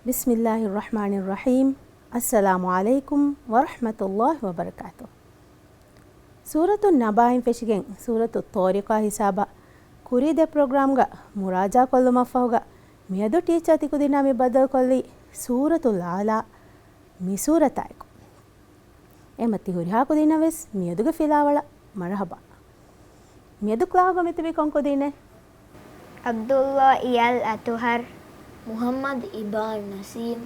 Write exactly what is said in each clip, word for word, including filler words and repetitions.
بسم الله الرحمن الرحيم. السلام عليكم ورحمة الله وبركاته. ސޫރަތު ނަބާއިން ފެށިގެން ސޫރަތު ޠާރިޤާ ހިސާބަށް ކުރީ ދެ ޕްރޮގްރާމްގަ މުރާޖާ ކޮށްލުމަށްފަހުގަ މިއަދު ޓީޗާ ތިކުދިންނާ މި ބައްދަލުކޮށްލީ ސޫރަތުލް އަޢުލާ މި ސޫރަތާއެކު. އެމަ ތި ހުރިހާ ކުދިންނަށް ވެސް މިއަދުގެ ފިލާވަޅަށް މަރުޙަބާ. މިއަދު ކްލާހުގަ މިތިބީ ކޮން ކުދިންނެއް؟ ޢަބްދުﷲ އިޔާލް އަޠުހަރު، މުޙައްމަދު އިބާން ނަސީމް،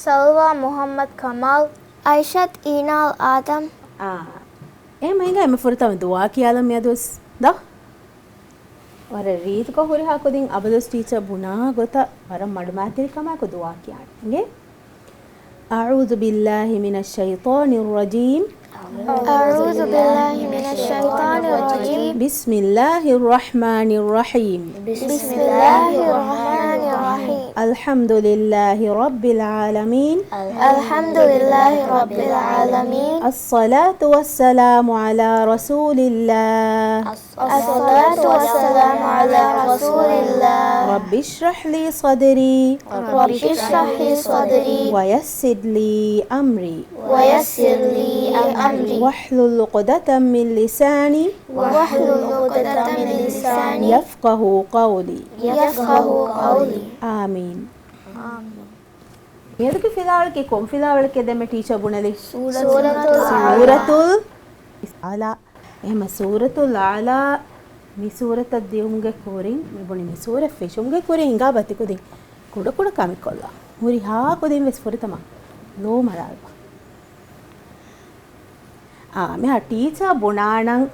ސަލްވާ މުޙައްމަދު ކަމާލް، އައިޝަތު އީނާލް އާދަމް. އާ، އެހެން މަ ހިނގާ އެންމެ ފުރަތަމަ ދުޢާ ކިޔާލަން މިއަދުވެސް ދޯ. ވަރަށް ރީތިކޮށް ހުރިހާ ކުދިން އަބަދުވެސް ޓީޗަރ ބުނާ ގޮތަށް ވަރަށް މަޑުމައިތިރިކަމާއެކު ދުޢާ ކިޔާނެ. އިނގޭ؟ أعوذ بالله من الشيطان الرجيم. أعوذ بالله من الشيطان الرجيم. بسم الله الرحمن الرحيم. بسم الله الرحمن الرحيم. الحمد لله رب العالمين. الحمد لله رب العالمين. الصلاة والسلام على رسول الله. الصلاة والسلام على رسول الله. رب اشرح لي صدري. رب اشرح لي صدري. ويسر لي أمري. ويسر لي أمري. واحلل عقدة من لساني. واحلل عقدة من لساني. يفقه قولي. يفقه قولي. آمين. މިއަދުގެ ފިލާވަޅަކީ ކޮން ފިލާވަޅެކޭ ދެންމެ ޓީޗަރ ބުނެލި؟ ސޫރަތުލް ސޫރަތުލް އަޢުލާ. އެހެމަ ސޫރަތުލް އަޢުލާ މި ސޫރަތަށް ދިޔުމުގެ ކުރިން، މި ބުނި މި ސޫރަތް ފެށުމުގެ ކުރިން ހިނގާބަ ތިކުދިން ކުޑަކުޑަ ކަމެއް ކޮށްލާ. ހުރިހާ ކުދިން ވެސް ފުރަތަމަ ލޯ މަރާލަބަ. އާ، މިހާ ޓީޗާ ބުނާނަން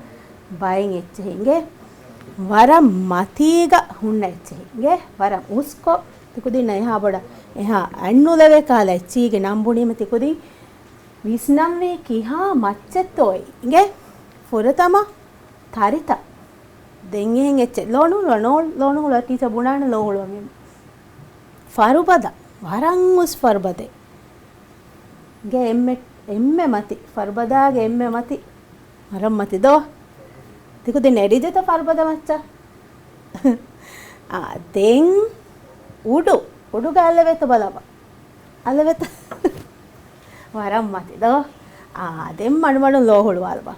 ބައެއް އެއްޗެހި އިނގޭ. ވަރަށް މަތީގަ ހުންނަ އެއްޗެހި އިނގޭ. ވަރަށް އުސްކޮށް ތިކުދިންނަށް އެހާ ބޮޑަށް އެހާ އަތްނުލެވޭ ކަހަލަ އެއްޗީގެ ނަން ބުނީމަ ތިކުދިން ވިސްނަންވީ ކިހާ މައްޗެއްތޯއޭ އިނގޭ. ފުރަތަމަ ތަރިތައް. ދެން އެހެން އެއްޗެއް. ލޯނުހުޅު، ނޯ-، ލޯނުހުޅު ޓީޗަރ ބުނާނެ ލޯހުޅުވަމޭ. ފަރުބަދަ. ވަރަށް އުސް ފަރުބަދަ. ގެ އެންމެ، އެންމެ މަތި. ފަރުބަދާގެ އެންމެ މަތި. ވަރަށް މަތި ދޯ. ތިކުދިން އެރިޖެތަ ފަރުބަދަ މައްޗަށް؟ އާ، ދެން އުޑު. އުޑުގަ އަލެވޭތަ ބަލަބަ. އަލެވޭތަ؟ ވަރަށް މަތި ދޯ. އާ، ދެން މަޑުމަޑުން ލޯ ހުޅުވާލަބަ.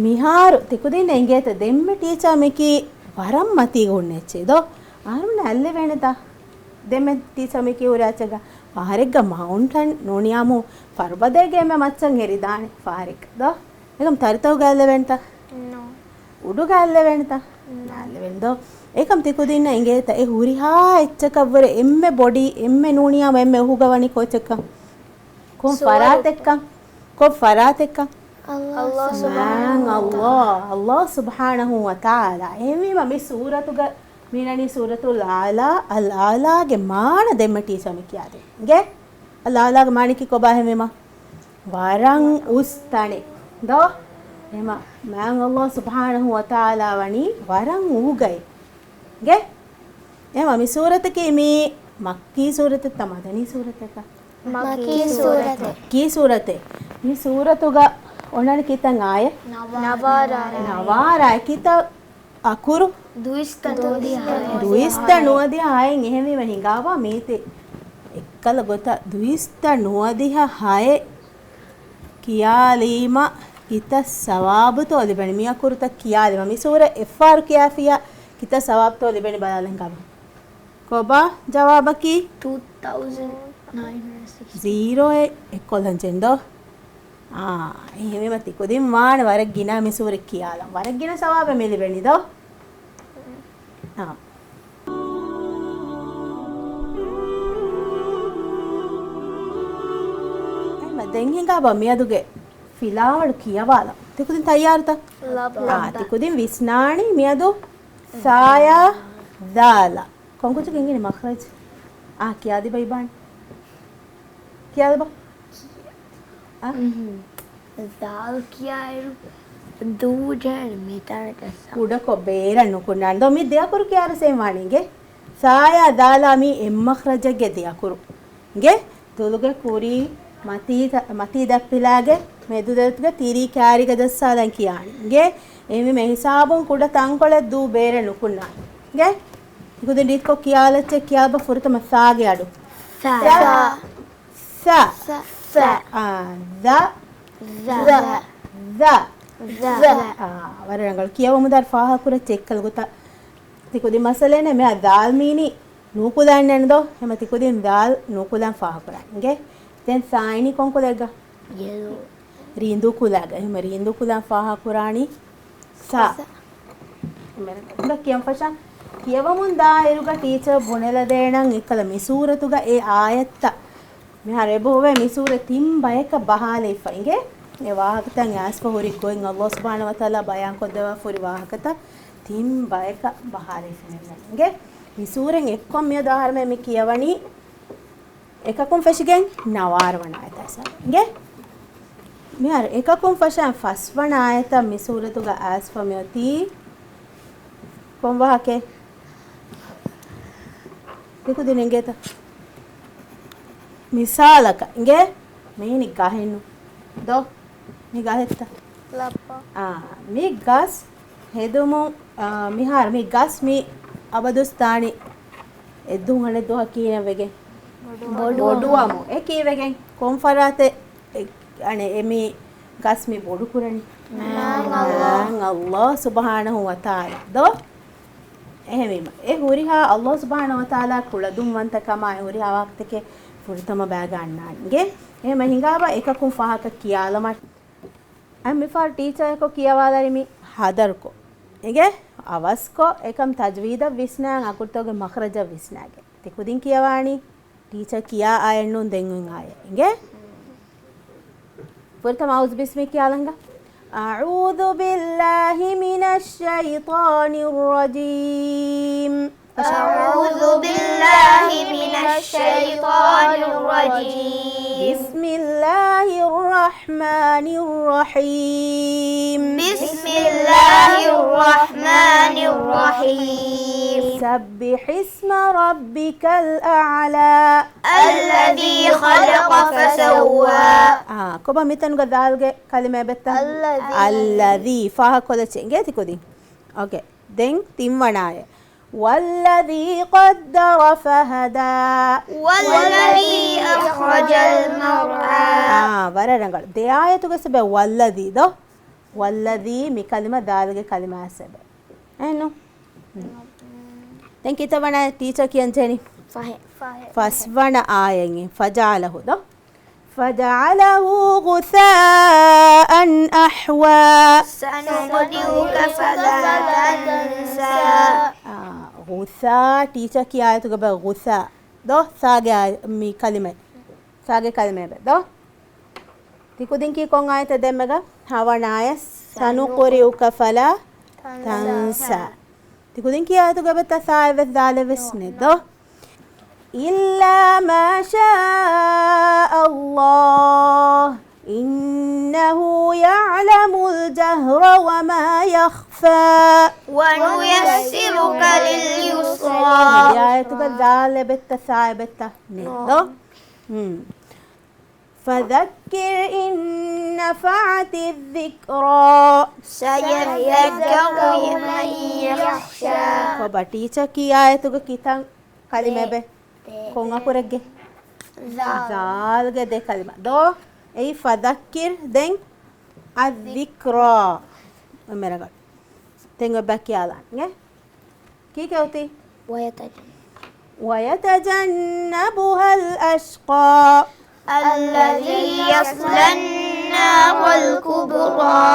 މިހާރު ތިކުދިން އެނގޭތަ ދެންމެ ޓީޗާ މިކީ ވަރަށް މަތީގަ ހުންނަ އެއްޗެއް ދޯ. އަހަރުމެން އަލެވޭނެތަ؟ ދެންމެ ޓީޗާ މިކީ ހުރި އެއްޗެއްގަ ފަހަރެއްގަ މައުންޓަން ނޫނިއްޔާމު ފަރުބަދައިގެ އެންމެ މައްޗަށް އެރިދާނެ ފަހަރެއްގަ ދޯ. އެކަމް ތަރިތައުގަ އަލެވޭނެތަ؟ ނޯ. އުޑުގަ އަލެވޭނެތަ؟ ނޯ. ނާ އަލެވޭނެ ދޯ. އެކަމް ތިކުދިންނަށް އެނގޭތަ އެ ހުރިހާ އެއްޗަކަށްވުރެ އެންމެ ބޮޑީ އެންމެ ނޫނިއްޔާމު އެންމެ އުހުގަ ވަނީ ކޯޗެއްކަން؟ ކޮން ފަރާތެއްކަން؟ ކޮން ފަރާތެއްކަން؟ ﷲ ސުބްޙާނަހޫ ވަތަޢާލާ. ﷲ ސުބްޙާނަހޫ ވަތަޢާލާ. އެހެންވީމަ މި ސޫރަތުގަ މިނަނީ ސޫރަތުލް އަޢުލާ، އަލް އަޢުލާގެ މާނަ ދެންމެ ޓީޗާ މި ކިޔާދޭ. އިނގޭ؟ އަލް އަޢުލާގެ މާނަކީ ކޮބާ ހެންވީމަ؟ ވަރަށް އުސް ތަނެއް. ދޯ؟ އެހެމަ މާތް ﷲ ސުބްޙާނަހޫ ވަތަޢާލާ ވަނީ ވަރަށް އުހުގައި. އިނގޭ؟ އެހެމަ މި ސޫރަތަކީ މީ މައްކީ ސޫރަތެއްތަ މަދަނީ ސޫރަތެއްތަ؟ މައްކީ ސޫރަތެއް. މައްކީ ސޫރަތެއް. މި ސޫރަތުގަ އޮންނަނީ ކިތައް އާޔަތް؟ ނަވާރަ. ނަވާރަ. ކިތައް އަކުރު؟ ދުއިސައްތަ ނުވަދިހަ ހައެއް. ދުއިސައްތަ ނުވަދިހަ ހައެއް. އެހެންވީމަ ހިނގާބާ މީތި އެއްކަލަ ގޮތަށް ދުއިސައްތަ ނުވަދިހަ ހައެއް ކިޔާލީމަ ކިތައް ސަވާބުތޯ ލިބެނީ؟ މި އަކުރުތައް ކިޔާލީމަ މި ސޫރަ އެއްފަހަރު ކިޔާފިއްޔާ ކިތައް ސަވާބުތޯ ލިބެނީ ބަލާލަން ހިނގާބާ. ކޮބާ ޖަވާބަކީ؟ ޓޫ ތައުޒަންޑް ނައިން ހަންޑްރެޑް ސިކްސްޓީ. ޒީރޯއެއް އެއްކޮށްލަން ޖެން ދޯ. އާ، އެހެންވީމަ ތިކުދިން ވާނެ ވަރަށް ގިނަ މި ސޫރަ ކިޔާލަން. ވަރަށް ގިނަ ސަވާބެއް މި ލިބެނީ ދޯ. އާ. އެހެންވީމަ ދެން ހިނގާބާ މިއަދުގެ ފިލާވަޅު ކިޔަވާލަން. ތިކުދިން ތައްޔާރުތަ؟ އާ، ތިކުދިން ވިސްނާނީ މިއަދު ސާޔާ ދާލާ. ކޮންކުއްޖަކަށް އެނގެނީ މަޚްރަޖް؟ އާ، ކިޔާދިބަ އިބާން. ކިޔާލަބަ. އާ؟ ދާލް ކިޔާއިރު ދޫ ޖެހޭނެ މިތަނަށް ޖައްސާ. ކުޑަކޮށް ބޭރަށް ނުކުންނާނެ. ދޯ މި ދެ އަކުރު ކިޔާރު ސޭމް ވާނީ އިނގޭ. ސާޔާ ދާލާ މީ އެއް މަޚްރަޖެއްގެ ދެ އަކުރު. އިނގޭ. ދުލުގެ ކުރީ މަތީ ތަ-، މަތީ ދައްޕިލާގެ މެދު ދަރިތުގެ ތިރީ ކާރިގަ ޖައްސާލަން ކިޔާނީ. އިނގޭ. އެހެންވީމަ ހިސާބުން ކުޑަ ތަންކޮޅެއް ދޫ ބޭރަށް ނުކުންނާނެ. އިނގޭ. ތިކުދިން ރީތިކޮށް ކިޔާލައްޗޭ ކިޔާބަ ފުރަތަމަ ސާގެ އަޑު. ސަ. ސަ. ސަ. ސަ. އާ، ދަ. ދަ. ދަ. ދަ. އާ، ވަރަށް ރަނގަޅު. ކިޔަވަމުންދާ ފާހަގަކުރައްޗޭ އެއްކަލަ ގޮތަށް. ތިކުދިން މައްސަލައެއް ނެތް. މިއާ ދާލް މީނީ ނޫކުލާން ނެން ދޯ؟ ހަމަ ތިކުދިން ދާލް ނޫކުލާން ފާހަގަކުރާން. އިނގޭ؟ ދެން ސާ އިނީ ކޮން ކުލައެއްގަ؟ ޔެލޯ. ރީނދޫ ކުލައިގަ. އެހެން ރީނދޫ ކުލަން ފާހަގަކުރާނީ ސާ. ސާ. އިނގޭ ކިޔަން ފަށާ. ކިޔަވަމުންދާ އިރުގަ ޓީޗަރ ބުނެލަދޭނަން އެއްކަލަ މި ސޫރަތުގަ އެ އާޔަތްތައް. މިހާރު އެބަހުއްވޭ މި ސޫރަތް ތިން ބަޔަކަށް ބަހާލައިފަ. އިނގޭ؟ އެ ވާހަކަތައް އައިސްފަ ހުރި ގޮތް އައްލާހު ސުބްޙާނަހޫ ވަތަޢާލާ ބަޔާންކޮށްދެއްވާފަ ހުރި ވާހަކަތައް ތިން ބަޔަކަށް ބަހާލައިފި މި. އިނގޭ؟ މި ސޫރަތް އެއްކޮށް މިއަދު އަހަރުމެން މި ކިޔަވަނީ އެކަކުން ފެށިގެން ނަވާރަ ވަނަ އާޔަތާ ސާ. އިނގޭ؟ މިހާރު އެކަކުން ފަށާ ފަސްވަނަ އާޔަތަށް މި ސޫރަތުގަ އައިސްފަ މިއޮތީ ކޮން ވާހަކައެއް؟ ތިކުދިން އެނގޭތަ؟ މިސާލަކަށް އިނގޭ؟ މީނި ގަހެއްނު ދޯ؟ މި ގަހެއްތަ؟ ލައްޕަ. އާ، މި ގަސް ހެދުމުން، އާ، މިހާރު މި ގަސް މި އަބަދުސް ދާނީ އެއްދުވަހު އަނެއްދުވަހަށް ކިހިނެއްވެގެން؟ ބޮޑުވަމުން. ބޮޑުވަމުން. އެ ކީއްވެގެން؟ ކޮން ފަރާތެއް އެ، އަނެއް އެ މި ގަސް މި ބޮޑުކުރަނީ؟ މާތް އައްލާހު. މާތް އައްލާހު ސުބްޙާނަހޫ ވަތަޢާލާ ދޯ؟ އެހެންވީމަ، އެ ހުރިހާ އައްލާހު ސުބްޙާނަހޫ ވަތަޢާލާ ކުޅަދުންވަންތަކަމާ އެ ހުރިހާ ވާހަކަތަކެއް ފުރަތަމަ ބައިގަ އަންނާނެ. އިނގޭ؟ އެހެން ހިނގާބަ އެކަކުން ފާހަގަ ކިޔާލަމާ. އަ، މިފަހަރު ޓީޗަރަކު ކިޔަވާލަރި މި ހަދަރުކޮށް. އިނގޭ؟ އަވަސްކޮށް އެކަން ތަޖްވީދަށް ވިސްނާން، އަގުރުތަކުގެ މަޚްރަޖަށް ވިސްނާގެން. ތި ކުދިން ކިޔަވާނީ؟ ޓީޗަރ ކިޔާ އާޔަތް ނޫން ދެން އޮތް އާޔަތް. އިނގޭ؟ ފުރަތަމަ އައޫޒު ބިސްމި ކިޔާލަންގަ. أعوذ بالله من الشيطان الرجيم. أعوذ بالله من الشيطان الرجيم. بسم الله الرحمن الرحيم. بسم الله الرحمن الرحيم. سبح اسم ربك الأعلى. الذي خلق فسوى. އާ، ކޮބާ މިތަނުގަ ދާލްގެ ކަލިމަ އެބައްތަ؟ الذي. الذي. ފާހަގަކޮށްލައްޗޭ އިނގޭ ތި ކުދިން. އޯކޭ. ދެން ތިންވަނަ އާޔަތް. والذي قدر فهدى. والذي أخرج المرعى. އާ، ވަރަށް ރަނގަޅު. ދެ އާޔަތުގަ ސަބަ والذي ދޯ؟ والذي މި ކަލިމަ ދާލްގެ ކަލިމަ ސަބަ. އެނު. ދެން ކިތައް ވަނަ ޓީޗަރ ކިޔަން ޖެނި؟ ފަހެ. ފަހެ. ފަސްވަނަ އާޔަތް. فجعله ދޯ؟ فجعله غثاء أحوى. سنقرئك فلا تنسى. އާ، ޣުޘާ، ޓީޗަރ ކިޔާ އާޔަތުގަ ބަ ޣުޘާ. ދޯ؟ ސާގެ އާ، މި ކަލިމަ. ސާގެ ކަލިމަ ބަ. ދޯ؟ ތި ކުދިން ކީ ކޮން އާޔަތެއް ދެންމެގަ؟ ހަވަނަ އާޔަތް. سنقرئك فلا تنسى. ތި ކުދިން ކިޔާ އާޔަތުގަ ބަ ތަ ސާ އެއްވެސް ދާލެއް ވެސް ނެތް ދޯ؟ إلا ما شاء الله إنه يعلم الجهر وما يخفى. ونيسرك لليسرى. އާޔަތުގަ ދާލް އެބައްތަ ސާ އެބައްތަ؟ ނެތް ދޯ؟ ހުން. فذكر إن نفعت الذكرى. سيذكر من يخشى. ކޮބާ ޓީޗަރ ކީ އާޔަތުގަ ކިތަން ކަލިމަ އެބަ؟ ކޮން އަކުރެއްގެ؟ ޒާލްގެ ދެ ކަލިމަ. ދޯ؟ އެއީ فذكر ދެން الذكرى. މެރަގަ. ދެން އޮތް ބަ ކިޔާލާން. ކީކޭ އޮތީ؟ ويتجنب. ويتجنبها الأشقى. الذي يصلى النار الكبرى.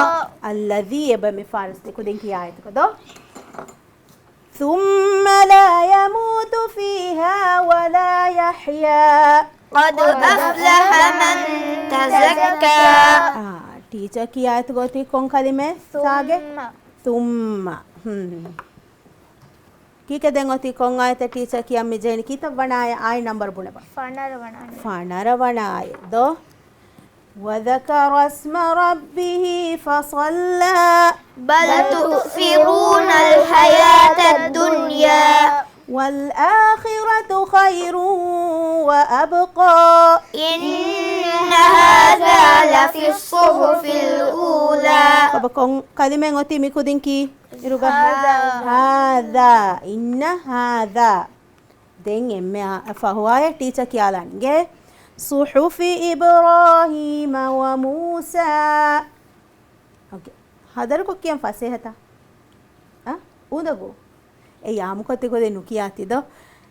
الذي އެބަ މި ފާރިސް ތި ކުދިން ކިޔާ އާޔަތުގަ ދޯ؟ ثم لا يموت فيها ولا يحيى. قد أفلح من تزكى. އާ، ޓީޗަރ ކިޔާ އާޔަތުގަ އޮތީ ކޮން ކަލިމައެއް؟ ސާގެ؟ ސުއްމަ. ސުއްމަ. ހުން. ކީކޭ ދެން އޮތީ ކޮން އާޔަތެއް ޓީޗަރ ކިޔަން މި ޖެހެނީ؟ ކިތައް ވަނަ އާޔަ، އާޔަ ނަމްބަރު ބުނެބަ. ފަނަރަ ވަނަ އާޔަ. ފަނަރަ ވަނަ އާޔަ. ދޯ؟ وذكر اسم ربه فصلى. بل تؤثرون الحياة الدنيا. والآخرة خير وأبقى. إن هذا لفي الصحف الأولى. ކޮބާ ކޮން ކަލިމައެއް އޮތީ މި ކުދިން ކީ؟ އިރުގަ؟ هذا. هذا. إن هذا. ދެން އެންމެ އާ، ފަހު އާޔަތް ޓީޗަރ ކިޔާލަން އިނގޭ. صُحُفِ إِبْرَاهِيمَ وَمُوسَىٰ. އޯކޭ. ހަދަރުކޮށް ކިޔަން ފަސޭހަތަ؟ އަ؟ އުނދަގޫ. އެ ޔާމުކޮށް ތިކުދިން ނުކިޔާތީ ދޯ؟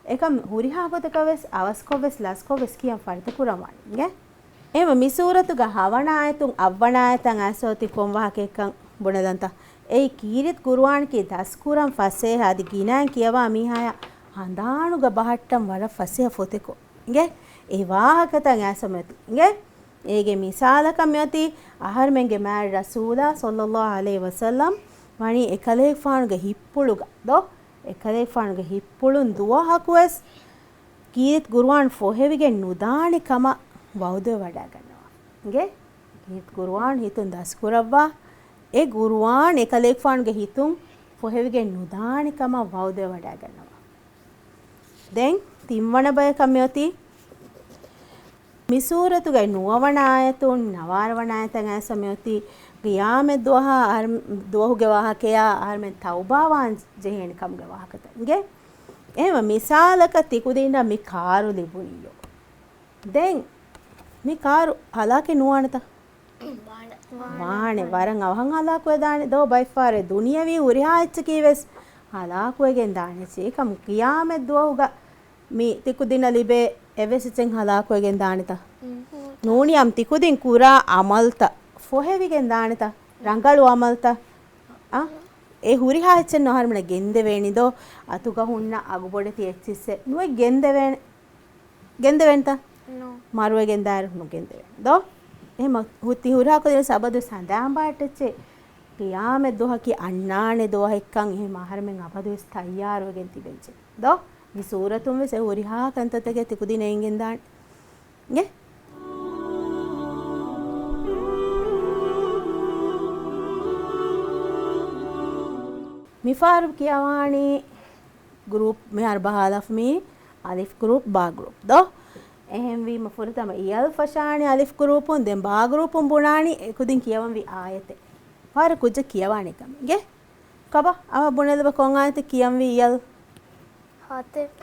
އެކަމް ހުރިހާ ގޮތަކަށް ވެސް އަވަސްކޮށް ވެސް ލަސްކޮށް ވެސް ކިޔަން ފަރިތަކުރަން ވާނެ އިނގޭ. އެހެންވެ މި ސޫރަތުގަ ހަވަނަ އާޔަތުން އަށްވަނަ އާޔަތަށް އައިސް އޮތީ ކޮން ވާހަކައެއްކަން ބުނެލަންތަ؟ އެއީ ކީރިތި ޤުރުއާނަކީ ދަސްކުރަން ފަސޭހަ އަދި ގިނައިން ކިޔަވާ މީހާޔަށް ހަނދާނުގަ ބަހައްޓަން ވަރަށް ފަސޭހަ ފޮތެކޯ އިނގޭ. އެ ވާހަކަތައް އައިސް އޮތީ އިނގޭ. އޭގެ މިސާލަކަށް މިއޮތީ އަހަރުމެންގެ މާތް ރަސޫލާ ޞައްލައްލާހު ޢަލައިހި ވަސައްލަމް ވަނީ އެކަލޭގެފާނުގެ ހިތްޕުޅުގަ ދޯ؟ އެކަލޭގެފާނުގެ ހިތްޕުޅުން ދުވަހަކުވެސް ކީރިތި ޤުރުއާން ފޮހެވިގެން ނުދާނެ ކަމަށް ވައުދުވެ ވަޑައިގަންނަވާ. އިނގޭ؟ ކީރިތި ޤުރުއާން ހިތުން ދަސްކުރައްވާ، އެ ޤުރުއާން އެކަލޭގެފާނުގެ ހިތުން ފޮހެވިގެން ނުދާނެ ކަމަށް ވައުދުވެ ވަޑައިގަންނަވާ. ދެން ތިންވަނަ ބަޔަކަށް މިއޮތީ މި ސޫރަތުގައި ނުވަވަނަ އާޔަތުން ނަވާރަ ވަނަ އާޔަތަށް އައިސް މިއޮތީ ޤިޔާމަތް ދުވަހާ އަހަރު ދުވަހުގެ ވާހަކަޔާ އަހަރުމެން ތައުބާވާން ޖެހޭނެ ކަމުގެ ވާހަކަތައް އިނގޭ. އެހެންވެ މިސާލަކަށް ތިކުދިންނަށް މި ކާރު ލިބުނިއްޔޯ. ދެން މި ކާރު ހަލާކެއް ނުވާނެތަ؟ ވާނެ. ވާނެ. ވަރަށް އަވަހަށް ހަލާކުވެދާނެ ދޯ ބައެއްފަހަރު ދުނިޔަވީ ހުރިހާ އެއްޗަކީ ވެސް ހަލާކުވެގެން ދާނެ. އެކަމް ޤިޔާމަތް ދުވަހުގަ މި ތިކުދިންނަށް ލިބޭ އެއްވެސް އެއްޗެއް ހަލާކުވެގެން ދާނެތަ؟ ނޫނީ އަމް ތިކުދިން ކުރާ އަމަލްތައް ފޮހެވިގެން ދާނެތަ؟ ރަނގަޅު އަމަލްތައް. އަ؟ އެ ހުރިހާ އެއްޗެއް ނު އަހަރުމެނަށް ގެންދެވޭނީ ދޯ؟ އަތުގަ ހުންނަ އަގުބޮޑެތި އެއްޗިއްސެއް ނުވެ ގެންދެވޭނެ. ގެންދެވޭނެތަ؟ ނޯ. މަރުވެގެން ދާއިރު ނުގެންދެވޭނެ ދޯ؟ އެހެން މަ-، ހު-، ތި ހުރިހާ ކުދިން އަބަދުވެސް ހަނދާން ބަހައްޓައްޗޭ. ޤިޔާމަތް ދުވަހަކީ އަންނާނެ ދުވަހެއްކަން އެހެން އަހަރުމެން އަބަދުވެސް ތައްޔާރުވެގެން ތިބެންޖެ ދޯ؟ މި ސޫރަތުން ވެސް އެ ހުރިހާ ކަންތައްތަކެއް ތިކުދިން އެނގެންދާނެ. އިނގޭ؟ މިފަހަރު ކިޔަވާނީ ގްރޫޕް މިހާރު ބަހާލަފަ މީ އަލިފް ގްރޫޕް، ބާ ގްރޫޕް ދޯ؟ އެހެންވީމަ ފުރަތަމަ އިޔަލް ފަށާނީ އަލިފް ގްރޫޕުން، ދެން ބާ ގްރޫޕުން ބުނާނީ އެކުދިން ކިޔަވަންވީ އާޔަތެއް. ފަހަރު ކުއްޖެއް ކިޔަވާނެ ކަމެއް. އިނގޭ؟ ކަބަ، އަވަ ބުނެލަބަ ކޮން އާޔަތެއް ކިޔަންވީ އިޔަލް؟ ހަތެއް.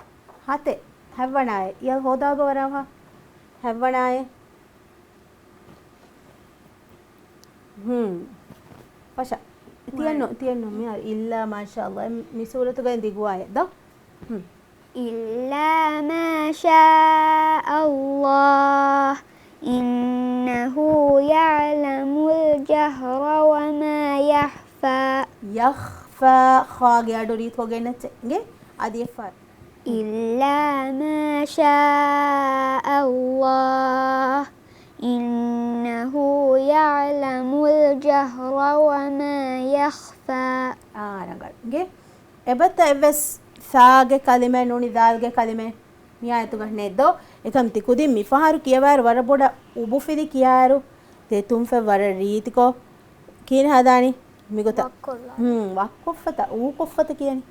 ހަތެއް. ހަތްވަނަ އާޔަތް. އިޔަލް ހޯދާބަ ވަރަށް އަވަހަށް. ހަތްވަނަ އާޔަތް. ހުން. ފަށަ. ތިޔަންނު، ތިޔަންނު މިހާރު. އިއްލާ މާޝާﷲ. މި ސޫރަތުގައި ދިގު އާޔަތް ދޯ؟ ހުން. إِلَّا مَا شَاءَ اللَّهُ إِنَّهُ يَعْلَمُ الْجَهْرَ وَمَا يَخْفَى. ޔަޚްފާ، ޚާގެ އަޑު ރީތިކޮށް ގެންނައްޗޭ. އިނގޭ؟ އަދި އެއްފަހަރު. إِلَّا مَا شَاءَ اللَّهُ إِنَّهُ يَعْلَمُ الْجَهْرَ وَمَا يَخْفَى. އާ، ރަނގަޅު. އިނގޭ؟ އެބަތަ އެއްވެސް ސާގެ ކަލިމަ ނޫނީ ދާލްގެ ކަލިމަ މި އާޔަތުގަ ނެތް ދޯ؟ އެކަމް ތި ކުދިން މިފަހަރު ކިޔަވާއިރު ވަރަށް ބޮޑަށް އުބުފިލި ކިޔާއިރު ދެތުންފަތް ވަރަށް ރީތިކޮށް ކިހިނެއް ހަދާނީ؟ މިގޮތަށް. ވައްކޮށްލާ. ހުން، ވައްކޮށްފަތަ، އޫކޮށްފަތަ ކިޔަނީ.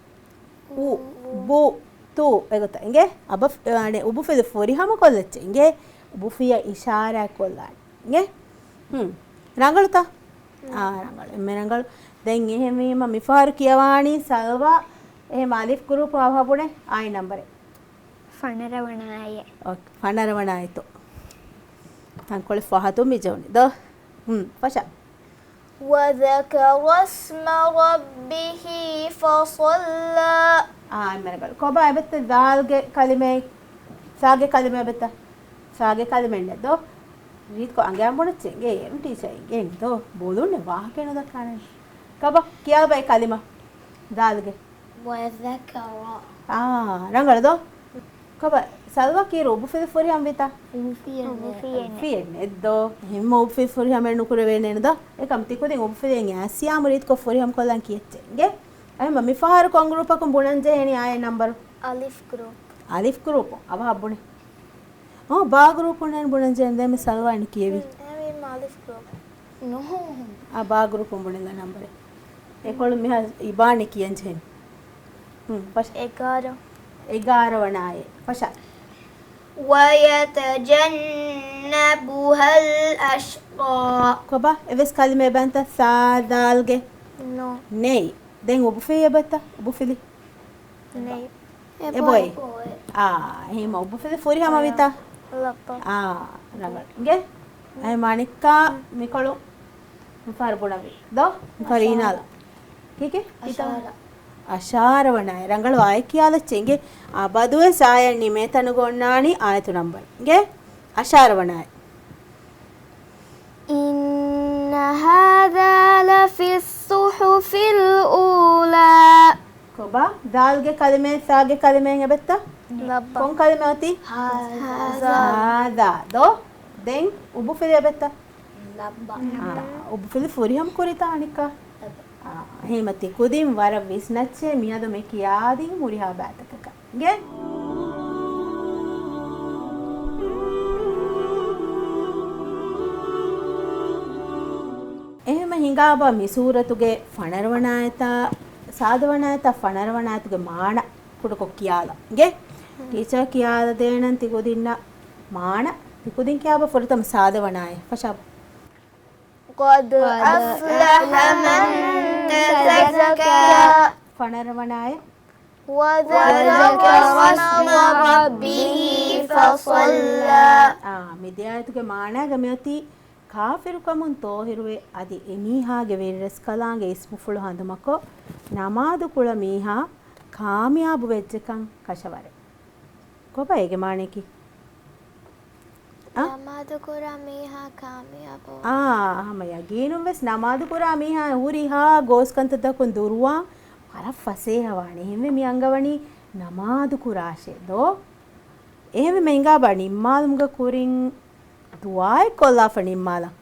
އޫ، އޫ، ބު، ތު، އެގޮތަށް. އިނގޭ؟ އަބަ، އަނެ، އުބުފިލި ފުރިހަމަ ކޮށްލައްޗޭ. އިނގޭ؟ އުބުފިޔަ އިޝާރާތް ކޮށްލާނީ. އިނގޭ؟ ހުން. ރަނގަޅުތަ؟ އާ، ރަނގަޅު. އެންމެ ރަނގަޅު. ދެން އެހެންވީމަ މިފަހަރު ކިޔަވާނީ ސަލްވާ އެހެން އަލިފް ގްރޫޕު އަވަހަށް ބުނޭ އާޔަ ނަންބަރެއް. ފަނަރަ ވަނަ އާޔަތް. އޯކޭ، ފަނަރަ ވަނަ އާޔަތު. ތަންކޮޅެއް ފަހަތުން މި ޖެހުނީ ދޯ؟ ހުން، ފަށަ. وَذَكَرَ اسْمَ رَبِّهِ فَصَلَّى. އާ، އެންމެ ރަނގަޅު. ކޮބާ އެބައްތަ ދާލްގެ ކަލިމައެއް؟ ސާގެ ކަލިމަ އެބައްތަ؟ ސާގެ ކަލިމައެއް ނެތް ދޯ؟ ރީތިކޮށް އަނގަޔާން ބުނައްޗޭ އިނގޭ، އޭރުން ޓީޗަރ އިނގޭނެ ދޯ؟ ބޮލުން ވާހަކަ ނުދައްކާނެ. ކަބަ، ކިޔާބަ އެ ކަލިމަ ދާލްގެ. وَذَكَرَ. އާ، ރަނގަޅު ދޯ؟ ކޮބާ، ސަލްވާ ކީރު އުބުފިލި ފުރިހަމަ ވިތާ؟ އުބުފިޔެއް ނެތް. އުބުފިޔެއް ނެތް. އުބުފިޔެއް ނެތް ދޯ؟ ހެންމަ އުބުފިލި ފުރިހަމަ ނުކުރެވޭނެ ދޯ؟ އެކަމް ތިކުދިން އުބުފިލިއެއް އައިސް ޔާމު ރީތިކޮށް ފުރިހަމަ ކޮށްލަން ކިޔައްޗޭ. އިނގޭ؟ އެހެންމަ މިފަހަރު ކޮން ގްރޫޕަކުން ބުނަން ޖެހެނީ އާޔަ ނަންބަރު؟ އަލިފް ގްރޫޕް. އަލިފް ގްރޫޕު. އަވަހަށް ބުނެ. އޯ، ބާ ގްރޫޕުން ނޭން ބުނަން ޖެހެން ދޭ މި ސަލްވާ އިން ކިޔެވި. ހުން، އެހެންވީމަ އަލިފް ގްރޫޕް. ނޫން. އާ، ބާ ގްރޫޕުން ބުނެލާ ނަންބަރެއް. އެކޮޅު މިހާ އިބާނެ ކިޔަން ޖެހެން. ހުން، ފަށަ. އެގާރަ. އެގާރަ ވަނަ އާޔަތް. ފަށަ. وَيَتَجَنَّبُهَا الْأَشْقَى. ކޮބާ؟ އެވެސް ކަލިމަ އެބައްތަ ސާ ދާލްގެ؟ ނޯ. ނެތް. ދެން އުބުފި އެބައްތަ؟ އުބުފިލި؟ ނެތް. އެބޮތް. އާ، އެހީމަ އުބުފިލި ފުރިހަމަވިތަ؟ ލައްބަ. އާ، ރަނގަޅު. ގެ؟ އައި މާނިއްކާ މިކޮޅު މިފަހަރު ބުނަވި. ދޯ؟ މިފަހަރު އީނާލަ. ކީކޭ؟ އަޝާރަ. އަޝާރަ ވަނާއެ. ރަނގަޅު އާޔަތް ކިޔާލައްޗޭ. އިނގޭ؟ އަބަދުވެސް އާޔަތް ނިމޭ ތަނުގަ އޮންނާނީ އާޔަތު ނަންބަރު. އިނގޭ؟ އަޝާރަ ވަނާއެ. إن هذا لفي الصحف الأولى. ކޮބާ؟ ދާލްގެ ކަލިމައެއް ސާގެ ކަލިމައެއް އެބައްތަ؟ ލައްބަ. ކޮން ކަލިމަ އޮތީ؟ ހާދާ. ހާދާ. ދޯ؟ ދެން އުބުފިލި އެބައްތަ؟ ލައްބަ. އާ، އުބުފިލި ފުރިހަމަ ކުރިތާ އަނެއްކާ؟ އާ، އެހީމަ ތި ކުދިން ވަރަށް ވިސްނައްޗޭ މިއަދު މި ކިޔާދިން ހުރިހާ ބައިތަކަކަށް. އިނގޭ؟ އެހެންމަ ހިނގާބާ މި ސޫރަތުގެ ފަނަރަވަނަ އާޔަތާ، ސާދަވަނަ އާޔަތާ، ފަނަރަވަނަ އާޔަތުގެ މާނަ ކުޑަކޮށް ކިޔާލަ. އިނގޭ؟ ޓީޗަރ ކިޔާލަ ދޭނަން ތި ކުދިންނަށް މާނަ. ތި ކުދިން ކިޔާބަ ފުރަތަމަ ސާދަވަނަ އާޔަތް. ފަށާބަ. قد أفلح من تزكى. ފަނަރަވަނަ އާޔަތް. وذكر اسم ربه فصلى. އާ، މި ދެ އާޔަތުގެ މާނައިގަ މިއޮތީ ކާފިރުކަމުން ތޯހިރުވެ، އަދި އެމީހާގެ ވެރިރަސްކަލާނގެ އިސްމުފުޅު ހަނދުމަކޮށް، ނަމާދު ކުޅަ މީހާ ކާމިޔާބު ވެއްޖެކަން ކަށަވަރެއް. ކޮބާ އޭގެ މާނައަކީ؟ އާ؟ ނަމާދު ކުރާ މީހާ ކާމިޔާބު. އާ، ހަމަ ޔަގީނުން ވެސް ނަމާދު ކުރާ މީހާ ހުރިހާ ގޯސްކަންތައްތަކުން ދުރުވާން ވަރަށް ފަސޭހަވާނެ. އެހެންވެ މި އަންގަވަނީ ނަމާދު ކުރާށޭ ދޯ؟ އެހެންވެ މެ ހިނގާބާ ނިންމާލުމުގެ ކުރިން ދުޢާއެއް ކޮށްލާފަ ނިންމާލަން.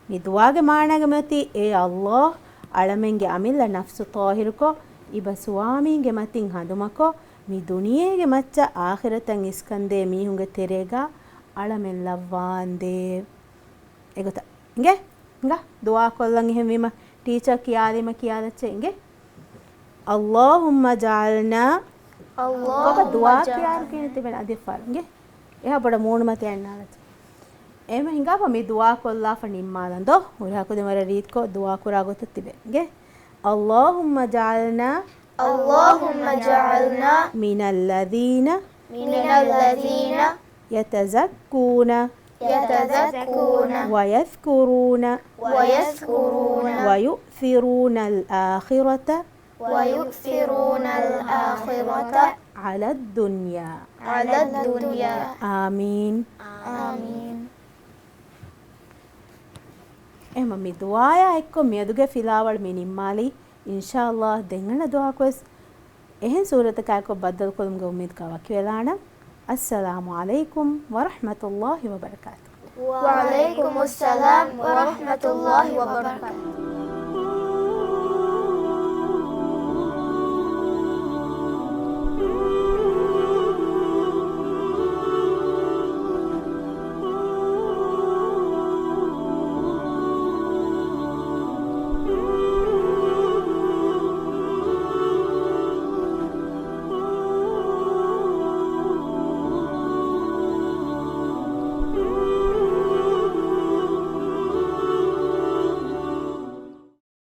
މި ދުޢާގެ މާނައިގަ މިއޮތީ، އޭ ﷲ، އަޅަމެންގެ އަމިއްލަ ނަފްސު ޠާހިރުކޮށް، އިބަ ސުވާމީންގެ މަތިން ހަނދުމަކޮށް، މި ދުނިޔޭގެ މައްޗަށް އާޚިރަތަށް އިސްކަންދޭ މީހުންގެ ތެރޭގަ އަޅަމެން ލައްވާނދޭ. އެގޮތަށް. އިނގޭ؟ އިނގާ، ދުޢާ ކޮށްލަން އެހެންވީމަ، ޓީޗަރ ކިޔާލީމަ ކިޔާލައްޗޭ. އިނގޭ؟ اللهم اجعلنا. ކޮބާ ދުޢާ ކިޔާލު ކިޔަނީ ތިބެން އަދި ފަރު. އިނގޭ؟ އެހާ ބޮޑަށް މޫނުމަތި އަންނާލައްޗޭ. އެހެން ހިނގާފަ މި ދުޢާ ކޮށްލާފަ ނިންމާލަން ދޯ. ހުރިހާ ކުދިން ވަރަށް ރީތިކޮށް ދުޢާ ކުރާ ގޮތަށް ތިބޭ. އިނގޭ؟ اللهم اجعلنا. اللهم اجعلنا. من الذين. من الذين. يتزكون. يتزكون. ويذكرون. ويذكرون. ويؤثرون الآخرة. ويؤثرون الآخرة. على الدنيا. على الدنيا. آمين. آمين. އެހެންމަ މި ދުޢާޔާ އެއްކޮށް މިއަދުގެ ފިލާވަޅު މި ނިންމާލީ. އިންޝާﷲ ދެން އަނެއް ދުޢާއަކުވެސް އެހެން ސޫރަތަކާއެކު ބައްދަލުކޮށްލުމުގެ އުއްމީދުގަ ވަކިވެލާނަން. السلام عليكم ورحمة الله وبركاته. وعليكم السلام ورحمة الله وبركاته.